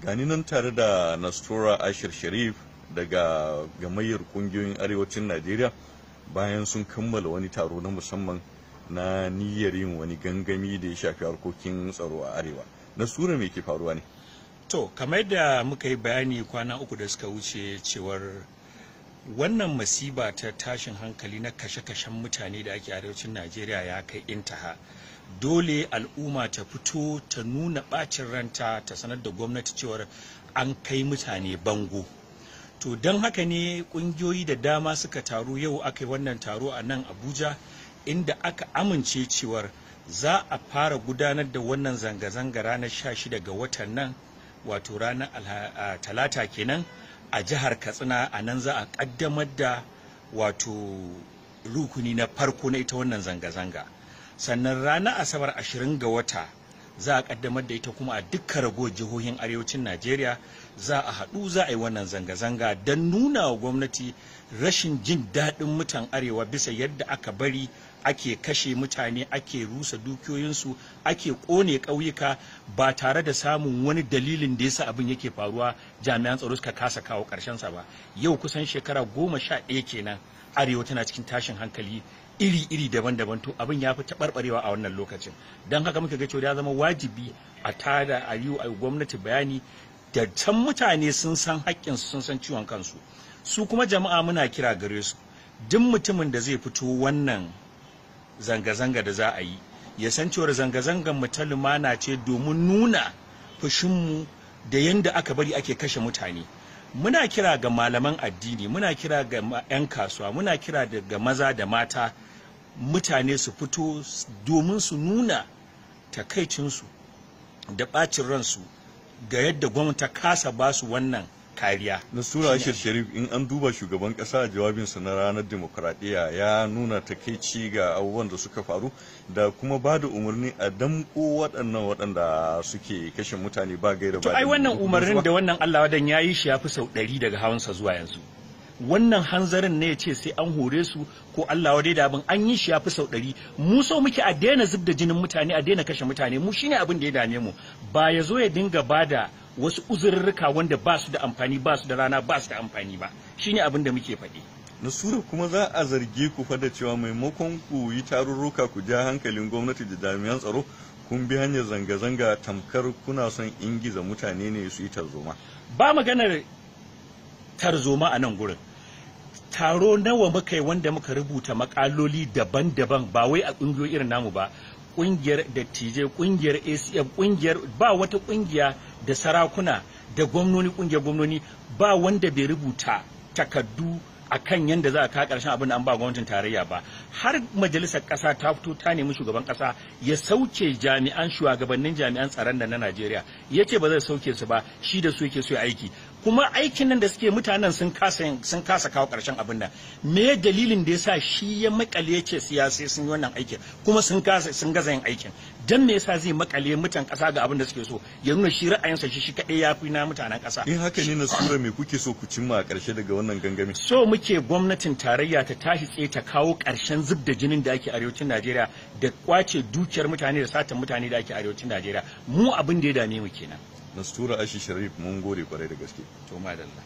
Gani nan tare da Nastura Ashir Sharif daga gamayyar kungiyoyin arewacin Najeriya bayan sun kammala wani taro na musamman na niyyar yin wani gangami da ya shafi harkokin tsaro a arewa. Nastura, me ke faruwa ne? To, kamar da muka yi bayani kwana 3 da suka wuce cewar wannan masiba ta tashin hankali na kashe-kashen mutane da ake arewacin Najeriya ya kai intaha. Dole al'umma ta fito ta nuna bacin ranta, ta sanar da gwamnati cewar an kai mutane bango. To, don haka ne kungiyoyi da dama suka taru yau, aka yi wannan taro a nan Abuja, inda aka amince cewar za a fara gudanar da wannan zanga-zanga ranar 16 ga watan nan, wato ranar Talata kenan, a jihar Katsina. A nan za a kaddamar da wato rukuni na farko na ita wannan zanga-zanga. Sannan ranar Asabar 20 ga wata za a kaddamar da ita kuma a dukkan ragowar jihohin arewacin Najeriya. Za a haɗu, za a yi wannan zanga-zanga don nuna wa gwamnati rashin jin daɗin mutan arewa bisa yadda aka bari ake kashe mutane, ake rusa dukiyoyinsu, ake ƙone ƙauyuka ba tare da samun wani dalilin da yasa abin yake faruwa, jami'an tsaro suka kasa kawo sa ba. Yau kusan shekara 11 kenan arewa tana cikin tashin hankali iri-iri daban-daban. To, abin ya fi taɓarɓarewa a wannan lokacin. Don haka muka ga cewa ya zama wajibi a tada a yi wa gwamnati bayani da can mutane sun san haƙƙinsu, sun san ciwon kansu. Su kuma jama'a, muna kira gare su, duk mutumin da zai fito wannan zanga-zanga da za a yi, ya san cewar zanga-zangan mu ta lumana ce domin nuna fushinmu da yanda aka bari ake kashe mutane. Muna kira ga malaman addini, muna kira ga 'yan kasuwa, muna kira ga maza da mata, mutane su fito domin su nuna takaicinsu da ɓacin ransu ga yadda gwamnati ta kasa ba su wannan kariya. Nastura Ashir Sharif, in an duba shugaban kasa a jawabinsa na ranar dimokuraɗiyya ya nuna takaici ga abubuwan da suka faru da kuma ba da umarni a damƙo waɗannan waɗanda suke kashe mutane ba gaira ba. To, ai wannan umarnin da wannan Allah wadan ya yi shi ya fi sau 100 daga hawansa zuwa yanzu. Wannan hanzarin ne ya ce sai an hore su ko Allah wadai da abin, an yi shi ya fi sau 100. Mu so muke a daina zub da jinin mutane, a daina kashe mutane. Mu shine abin da ya dame mu, ba ya zo ya dinga bada wasu uzurrurruka wanda ba su da amfani, ba su da rana, ba su da amfani ba. Shine abin da muke faɗi. Nasura, kuma za a zarge ku fa da cewa maimakon ku yi tarurruka ku ja hankalin gwamnati da jami'an tsaro, kun bi hanyar zanga-zanga, tamkar kuna son ingiza mutane ne su yi tarzoma. Ba maganar tarzoma a nan gurin. Taro nawa muka yi wanda muka rubuta makaloli daban-daban, ba wai a ƙungiyoyi irin namu ba, ƙungiyar dattijai, ƙungiyar ACF, ƙungiyar ba wata ƙungiya da sarakuna da gwamnoni, ƙungiyar gwamnoni, ba wanda bai rubuta takardu akan yadda za a kawo ƙarshen abin da an ba gwamnatin tarayya ba. Har majalisar ƙasa ta fito ta nemi shugaban ƙasa ya sauke jami'an shugabannin jami'an tsaron da na Najeriya, ya ce ba zai sauke su ba, shi da su yake so ya aiki. Kuma aikin nan da suke, mutanen sun kasa kawo ƙarshen abin nan. Me dalilin da yasa shi ya makale ya ce siyasa sun yi wannan aikin, kuma sun kasa, sun gaza yin aikin? Dan me yasa zai makale mutan ƙasa ga abin da suke so, ya nuna shi ra'ayinsa shi shi kaɗai ya fi na mutanen ƙasa? In haka ne, Nasura, me kuke so ku cimma a ƙarshe daga wannan gangami? So muke gwamnatin tarayya ta tashi tsaye ta kawo ƙarshen zub da jinin da ake arewacin Najeriya da kwace dukiyar mutane da satan mutane da ake arewacin Najeriya. Mu abin da ya dame mu kenan. Nastura Ashi Sharif, mun gode kwarai da gaske. To, madalla.